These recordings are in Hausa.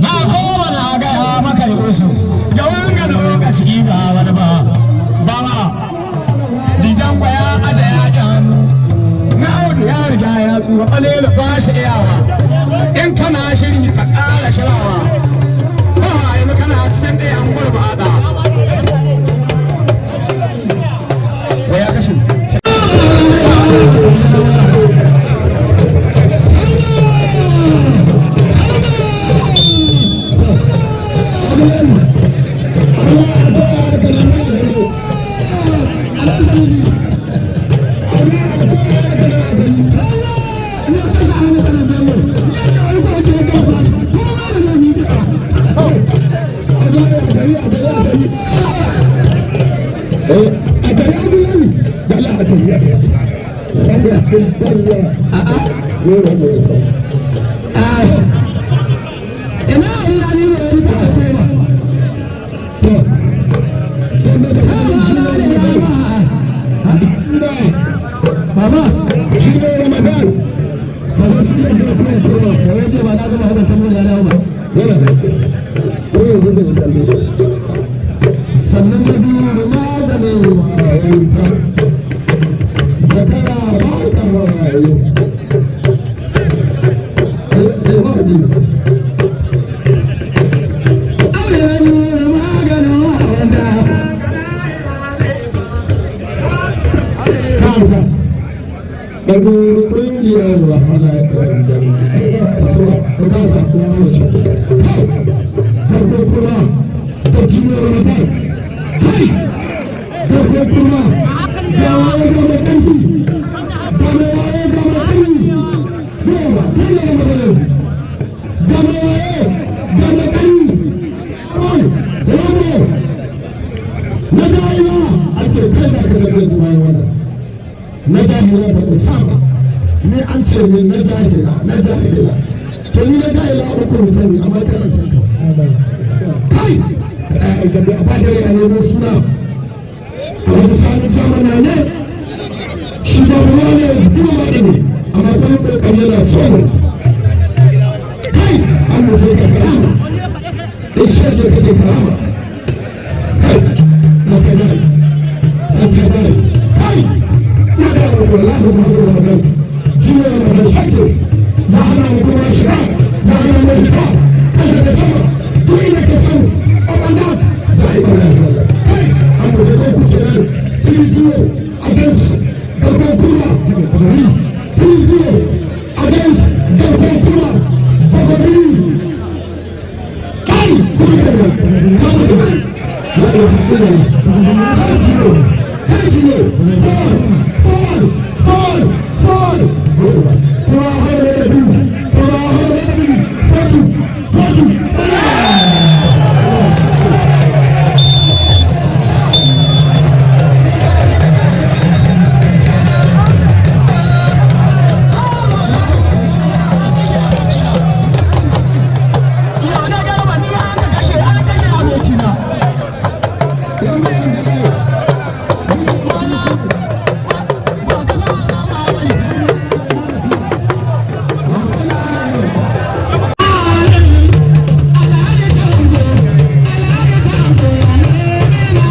Na koma na gaya maka, Yusuf, ga wanga lokaci ba wani ba ba Dijango ya aje ya hannu na Audu, ya riga ya tsuwa ɓalelo, ba shi iyawa. In kana shiri, ka ƙara shirawa ba. Yanzu kana cikin ɗayan gurbaɗa wa ya kashe. Ina ina ne wani ta koma. Baba, ka zo shi ne da kuma koma ka yace ba na gama hukunta mu da dawo ba. Sannan na ji maganin wawanta zakara ba ka wayo. Maganin wawanta kansa daga kungiyar wahala kasuwa kansa. Garkon Kurma da Junior Ramadan. Kai, Garkon Kurma, ga waye, ga mai karfi, ga mai waye, ga mai karfi. Yawa kai ne ga mai, ga mai waye, ga mai karfi on Rambo na jahila. An ce kai da ka da bayan wannan na jahila ba ku saba ni. An ce min na jahila, na jahila. To ni na jahila uku mu sani, amma kai ban san ka. Kai, ba da rai a nemo suna a wata sani chairman na ne. Shi ba ruwa ne goma ne, amma kai kokari yana so ne. Kai, an mutu ka karama in shege kake karama. Kai, na kai, na kai, kai, na ga muku, wallahi ba ku da magana. Shi ne Ramadan shake ya hana mu kuma shiga, ya hana mu fita, kasa da sama, duk inda ka samu, up and down za a yi magana. Kai, an mutu kan ku kenan. 3-0 against Garkon Kurma, 3-0 against Garkon Kurma Bagori. Kai, kuma kenan ka ci gaba. La ilaha illallah. Kai jino, kai jino, forward, forward, forward, forward. Kuma har da biyu, kuma har da biyu, 4-2, 4-2. Yau na garba ni an ka kashe, an kashe abokina. Wala ba ka san azaba ba ne. Alhaji Tanko, Alhaji Tanko, ya ne na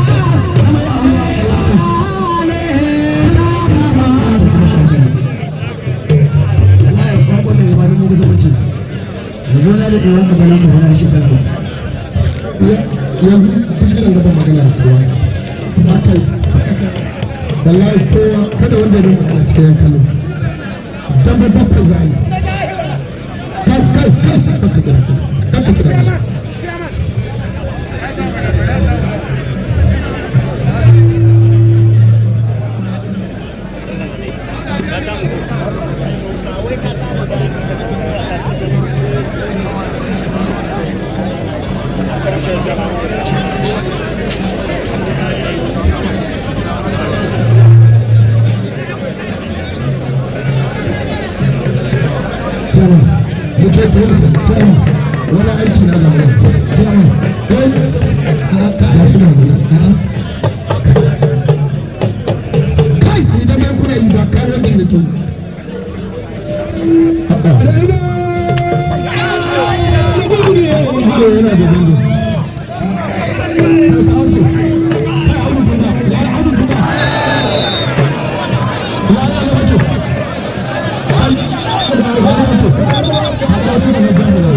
Wallahi kwakwa mai zama dubu kusa mace da gona da ɗewan gaba nan buhuna shekara 3. Yanzu duk irin gaban magana da kowa ba kai. Wallahi kowa kada wanda ya magana cikin yan kallo. Dan babban za a yi. Kai, kai, kai, kanka kira, kanka kira. Wani aiki na zama ga su nan. Kai, idan yan kuna yi ba karuwanci da kyau. Yana da bango. Kai, ka auto. Kai, auto tunda ya auto tunda ya ya ya auto. Kai, ya auto haka shi daga jami'a.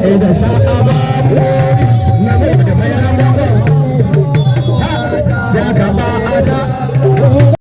Da sa'a ba.